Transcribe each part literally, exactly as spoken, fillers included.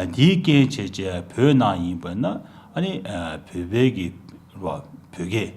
དེའི་རྐྱེན་བྱས་བྱས་བོད་ནང་ཡིན་པ་ན་ཨ་ནི་བོད་པའི་གི་བོད་སྐད་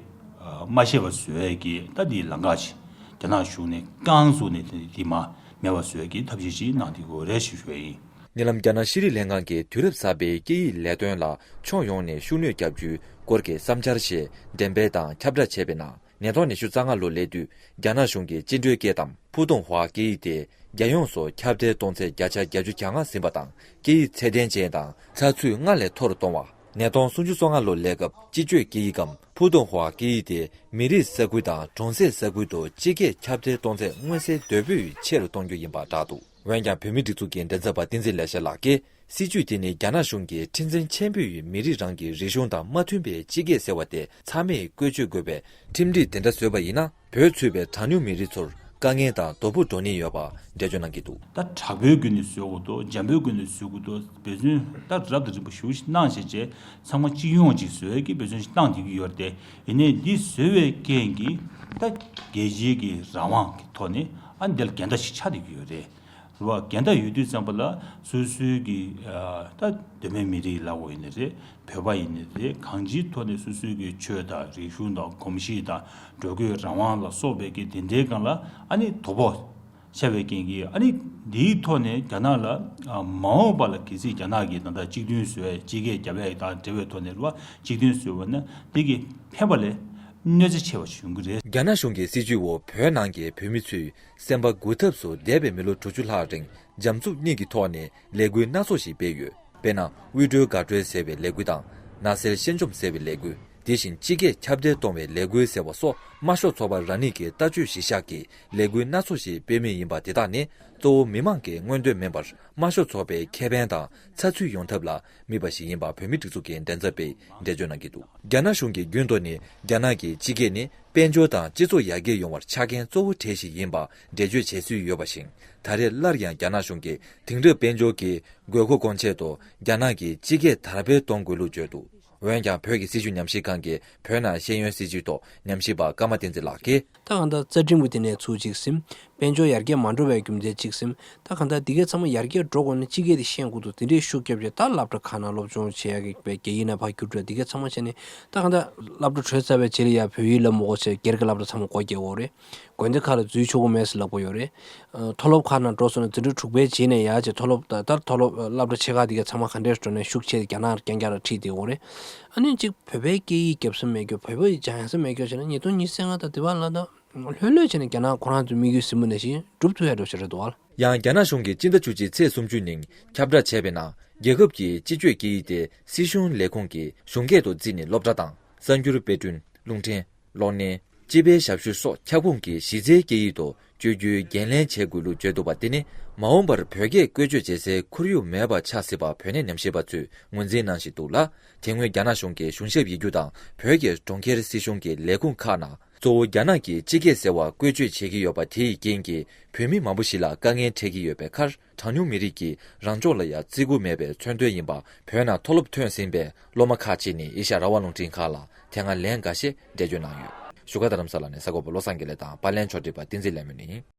མ་ཤེས་པ་བཟོ་ཡས་ཀྱི་ད་དེའི་ལམ་ཁ་ཅིག་རྒྱ་ནག་གཞུང་ནས་རྐང་བཙུགས་ནས་དེ་མ་མེད་པ་བཟོ་ཡས་ཀྱི་ཐབས་ཤེས་ཅིག་གནང་བསྡད་ཡོད་རེད་ཞུ་ཞུ་ཡ་ཡིན། ཉེ་ལམ་རྒྱ་ནག་ཤེས་རིག་ལྷན་ཁང་གིས་དུས་རབས་གསར་པའི་སྐད་ཡིག་ལས་དོན་ལ་ཕྱོགས་ཡོངས་ནས་ཤུགས་སྣོན་བརྒྱབ་རྒྱུའི་སྐོར་གྱི་བསམ་འཆར་ཞེས་འགྲེམས་སྤེལ་དང་ཁྱབ་བསྒྲགས་བྱས་པའི་ནང་། ཉིས་སྟོང་ཉི་ཤུ་རྩ་ལྔ་ལོ་སླེབས་དུས་རྒྱ་ནག་གཞུང་གིས་བཅིངས་འགྲོལ་སྐད་དམ་ཕུའུ་ཏུང་ཧྭ་སྐད་ཡིག་དེ་རྒྱལ་ཡོངས་སུ་ཁྱབ་གདལ་གཏོང་ཚད་བརྒྱ་ཆ་བརྒྱད་ཅུ་གྱ་ལྔ་ཟིན་པ་དང་སྐད་ཡིག་ཚད་ལྡན་ཅན་དང་ཚགས་ཚུད་སྔར་ལས་མཐོ་རུ་གཏོང་བ། ཉིས་སྟོང་སུམ་ཅུ་སོ་ལྔ་ལོ་སླེབས་སྐབས་སྤྱི་སྤྱོད་སྐད་ཡིག་གམ་ཕུའུ་ཏུང་ཧྭ་སྐད་ཡིག་དེ་མི་རིགས་ས་ཁུལ་དང་གྲོང་གསེབ་ས་ཁུལ་དུ་སྤྱི་སྐད་ཁྱབ་གདལ་གཏོང་ཚད་མངོན་གསལ་དོད་པོས་ཆེ་རུ་གཏོང་རྒྱུ་ཡིན་པ་བསྒྲགས་འདུག་འོན་ཀྱང་བོད་མིའི་སྒྲིག་འཛུགས་ཀྱི་མགྲིན་ཚབ་པ་བསྟན་འཛིན་ལེགས་བཤད་ལགས་ཀྱིས། སྲིད་བྱུས་དེ་ནི་རྒྱ་ནག་གཞུང་གིས་ཁྲིམས་འཛིན་ཆེན་པོས་མི་རིགས་རང་གི་རིག་གཞུང་དང་མ་མཐུན་པའི་སྤྱི་སྐད་ཟེར་བ་དེ་ཚང་མས་བཀོལ་སྤྱོད་དགོས་པའི་ཁྲིམས་སྒྲིག་དེ་འདྲ་བཟོས་པ་ཡིན་ན་བོད་ཚུད་པའི་གྲངས་ཉུང་མི་རིགས་ཚོར་དཀའ་ངལ་དང་དོ་ཕོག་འགྲོ་ནི་ཡོད་པ་འགྲེལ་བརྗོད་གནང་གི་འདུག་ད་དྲག་པོའི་སྒོ་ནས་བཟོ་དགོས་འདུག་འཇམ་པོའི་སྒོ་ནས་བཟོ་དགོས་འདུག་འབད་བརྩོན་ད་རབ་དང་རིམ་པ་ཞེ་པོ་ཞིག་གནང་བྱས་རྗེས་ཚང་མ་སྤྱི་ཡོངས་ཅིག་བཟོ་ཡས་ཀྱི་འབད་བརྩོན་ཞིག་གནང་བསྡད་ཀྱི་ཡོད་རེད་དེ། ཡིན་ནའི་འདི་བཟོ་བའི་རྐྱེན་གྱིས་ད་རྒྱལ་སྤྱིའི་གི་རང་དབང་གི་ཐོག་ནས་ཨ་འདི་ལ་འགལ་ཟླ་ཞིག་ཆགས་བསྡད་ཀྱི་ཡོད་རེད། རེད་བ། འགལ་ཟླ་ཡོད་དུས་ཙམ་པ་ལ་སོ་སོའི་གི་ཨ་ད་གདོད་མའི་མི་རིགས་ལབ་དགོས་ཡིན་ནི་རེད། བོད་པ་ཡིན་ནི་རེད། གང་ཅིའི་ཐོག་ནས་སོ་སོའི་གི་ཆོས་དང་རིག་གཞུང་དང་གོམས་གཤིས་དང་འགྲོ་སྐྱོད་རང་དབང་ལ་སོགས་པའི་གི་དེ་འདྲའི་སྒང་ལ་ཨ་ནི་དོ་ཕོག་ཆགས་པའི་རྐྱེན་གྱིས་ཨ་ནི་འདིའི་ཐོག་ནས་རྒྱ་ནག་ལ་ཨ་མ་འོངས་པ་ལ་གལ་སྲིད་རྒྱ་ནག་གིས་ད་ལྟ་གཅིག་མཐུན་བཟོས་གཅིག་སྐད་རྒྱབ་ཡས་དང་འབྲེལ་བའི་ཐོག་ནས་རེད་བ། གཅིག་མཐུན་བཟོས་པ་ན་འདི་གི་ཕན་པ་ལས་གནོད་འཚེ་ཆེ་བ་ཞིག་ཡོང་གི་རེད། རྒྱ་ནག་གཞུང་གི་སྲིད་བྱུས་འོག་བོད་ནང་གི་བོད་མི་ཚོས་སེམས་པ་འགུག་ཐབས་སུ་འདས་པའི་མི་ལོ་དྲུག་ཅུ་ལྷག་རིང་འཇམ་རྩུབ་གཉིས་ཀྱི་ཐོག་ནས་ལས་འགུལ་སྣ་ཚོགས་ཤིག་སྤེལ་ཡོད། དཔེར་ན། དབུལ་སྒྲོལ་དགའ་སྤྲོའི་ཟེར་བའི་ལས་འགུལ་དང་། ནགས་ཚལ་ཤེས་འཇོམས་ཟེར་བའི་ལས་འགུལ། དེ་བཞིན་སྤྱི་སྐད་ཁྱབ་གདལ་གཏོང་བའི་ལས་འགུལ་ཟེར་བ་སོགས་དམར་ཤོག་ཚོགས་པ་རང་ཉིད་ཀྱི་ལྟ་སྤྱོད་གཞིར་བཞག་གིས་ལས་འགུལ་སྣ་ཚོགས་ཤིག་སྤེལ་མུས་ཡིན་པ་དེ་དག་ནི་གཙོ་བོ་མི་མང་གི་མངོན་འདོད་མིན་པར་དམར་ཤོག་ཚོགས་པའི་ཁེ་ཕན་དང་ཚགས་ཚུད་ཡོང་ཐབས་ལ་དམིགས་པ་ཞིག་ཡིན་པ་བོད་མིའི་སྒྲིག་འཛུགས་ཀྱི་མགྲིན་ཚབ་པས་འགྲེལ་བརྗོད་གནང་གི་འདུག་རྒྱ་ནག་གཞུང་གིས་རྒྱུན་དུ་ནི་རྒྱ་ནག་གི་སྤྱི་སྐད་ནི་དཔལ་འབྱོར་དང་སྤྱི་ཚོགས་ཡར་རྒྱས་ཡོང་བར་ཆ་རྐྱེན་གཙོ་བོ་གྲས་ཤིག་ཡིན་པ་འགྲེལ་བརྗོད་བྱེད་སྲོལ་ཡོད་པ་བཞིན། ད་རེས་སླར་ཡང་རྒྱ་ནག་གཞུང་གིས་དེང་རབས་དཔལ་འབྱོར་གྱི་དགོས་མཁོ་སྐོང་ཆེད་དུ་རྒྱ་ནག་གི་སྤྱི་སྐད་དར་སྤེལ་གཏོང་དགོས་ལུགས་བརྗོད་འདུག་འོན་ཀྱང་བོད་ཀྱི་སྲིད་བྱུས་ཉམས་ཞིབ་ཁང་གིས་བོད་ནང་ཤེས་ཡོན་སྲིད་བྱུས་ཐོག་ཉམས་ཞིབ་པ་ཀརྨ་བསྟན་འཛིན་ལགས་ཀྱིས། ད་གང་ལྟར་རྩ་ཁྲིམས་ཀྱི་དེ་ནས་ཚུར་གཅིག་ཟིན། དཔལ་འབྱོར་ཡར་རྒྱས་མ་འགྲོ་བའི་རྒྱུ་མཚན་གཅིག་ཟིན། ད་གང་ལྟར་འདི་གའི་ཚང་མ་ཡར་རྒྱས་འགྲོ་དགོས་ན་སྤྱི་སྐད་དེ་ཤེས་དགོས་འདུག་དེ་འདྲའི་ཤུགས་རྒྱབ་བྱས་ད་སློབ་གྲྭ་ཁག་ནང་སློབ་སྦྱོང་བྱེད་ཡག་གི་རྒྱ་ཡིག་ནང་ཕར་བསྒྱུར་འགྲོ་འདི་གའི་ཚང་མ་བྱས་ནས་ད་གང་ལྟར་སློབ་གྲྭ་གྲོལ་ཚར་བའི་རྗེས་ལ་ཡང་བོད་ཡིག་སློབ་མ་དགོས་བྱས་སྒེར་གྱི་སློབ་གྲྭ་ཚང་མ་སྒོ་རྒྱག་དགོས་རེད། དགོན་སྡེ་ཁག་ལ་འཛུལ་ཆོག་གི་མེད་ཟེར་ལབ་ཀྱི་ཡོད་རེད། ཨ། མཐོ་སློབ་ཁག་ནང་འགྲོ་སོང་ན་འཛིན་གྲྭ་དྲུག་པའི་རྗེས་ནས་ཡར་བྱས་མཐོ་སློབ་ད་ལྟར་མཐོ་སློབ་སློབ་གྲྭ་ཆེ་ཁག་དེ་གའི་ཚང་མ་ག་འདྲས་འགྲོ་ནས་ཤུགས་ཆེ་རྒྱ་ནག་རྐྱང་རྐྱང་ལ་ཁྲིད་བསྡད་ཡོད་རེད། ཨ་ནི་གཅིག་བོད་པའི་སྐད་ཡིག་རྒྱབ་ས་མེད་རྒྱུ་བོད་པ་ཡི་སྦྱང་ས་མེད་རྒྱུ་བྱས་ན་ཉིས་སྟོང་ཉི་ཤུ་རྩ་ལྔ་དང་དེ་བར་ལ་ད་ལྷོད་ལྷོད་བྱས་ནས་རྒྱ་ནག་ཁོ་རང་ཚོའི་དམིགས་ཡུལ་ཟིན་པ་ནང་བཞིན་འགྲུབ་ཐུབ་ཡ་འགྲོ་ཞིག་རེད་འདུག་ཨ། ཡང་རྒྱ་ནག་གཞུང་གིས་སྤྱི་ཟླ་བཅུ་གཅིག་ཚེས་སུམ་ཅུ་ཉིན་ཁྱབ་བསྒྲགས་བྱས་པའི་ནང་རྒྱལ་ཁབ་ཀྱི་སྤྱི་སྤྱོད་སྐད་ཡིག་དེ་སྲིད་གཞུང་ལས་ཁུངས་ཀྱིས་གཞུང་སྐད་དུ་བརྩིས་ནས་སློབ་གྲྭ་དང་གསར་འགྱུར་དཔེ་སྐྲུན། རླུང་འཕྲིན། གློག་བརྙན། སྤྱི་པའི་ཞབས་ཞུ་སོགས་ཁྱབ་ཁོངས་ཀྱི་གཞི་རྩའི་སྐད་ཡིག་ཏུ་བསྐྱོད་རྒྱུའི་འགན་ལེན་བྱེད་དགོས་ལུགས་བརྗོད་འདུག་པ་དེ་ནི་མ་འོངས་པར་བོད་སྐད་བཀོལ་སྤྱོད་བྱེད་སའི་ཁོར་ཡུག་མེད་པ་ཆགས་སྲིད་པ་བོད་གནས་ཉམས་ཞིབ་པ་ཚོས་ངོས་འཛིན་གནང་བཞིན་འདུག་ལ། དེ་སྔོན་རྒྱ་ནག་གཞུང་གིས་གཞུང་ཞབས་ཡིག་རྒྱུགས་དང་བོད་ཀྱི་གྲོང་ཁྱེར་སྲིད་གཞུང་གི་ལས་ཁུངས་ཁག་ནང་གཙོ་བོ་རྒྱ་ནག་གི་སྤྱི་སྐད་ཟེར་བ་བཀོལ་སྤྱོད་བྱེད་ཀྱི་ཡོད་པ་དེ་ཡི་རྐྱེན་གྱིས་བོད་མི་མང་པོ་ཞིག་ལ་དཀའ་ངལ་འཕྲད་ཀྱི་ཡོད་པའི་ཁར། གྲངས་ཉུང་མི་རིགས་ཀྱིས་རང་སྐྱོང་ལ་ཡང་བརྩི་བཀུར་མེད་པའི་མཚོན་དོན་ཡིན་པ་བོད་ནང་མཐོ་སློབ་ཐོན་ཟིན་པའི་སློབ་མ་ཁག་ཅིག་ནས་ཨེ་ཤ་ཡ་རང་དབང་རླུང་འཕྲིན་ཁང་ལ་དེ་སྔ་ལན་འགའ་ཤས་འགྲེལ་བརྗོད་གནང་ཡོད། བཞུགས་སྒར་རྡ་རམ་ས་ལ་ནས་གསར་འགོད་པ་བློ་བཟང་དགེ་ལེགས་དང་པར་ལེན་ཕྱོགས་སྒྲིག་པ་བསྟན་འཛིན་ལས་མོ་ཡིན།